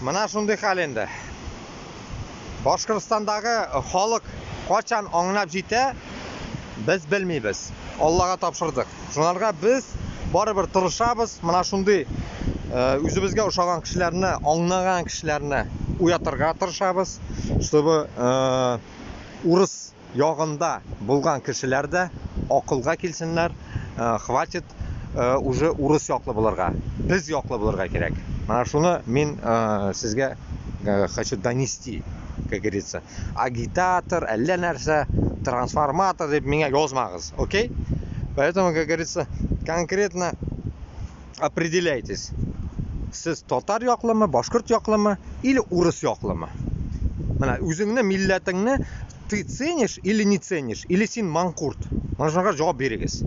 Менә шундый хәл инде. Башкортстандагы халык качан аңлап җитә, без белмибез. Аллага тапшырдык. Шунарга без барыбер тырышабыз, менә шундый э, үзебезгә ошаган кешеләрне, аңлаган кешеләрне уятырга тырышабыз, чтобы э, урыс ягында булган кешеләр дә акылга килсеннәр, э, хватит э, уже урыс яклы булырга, без яклы булырга кирәк. Менә шуны мин э, сезгә хочу донести, как говорится. Агитатор, әллә нәрсә, трансформатор дип миңа язмагыз, окей? Поэтому, как говорится, конкретно определяйтесь. Сез татар яклымы, башкорт яклымы или урыс яклымы? Менә үзеңне, милләтеңне ты ценишь или не ценишь, или син манкурт? Менә шуңа җавап бирегез.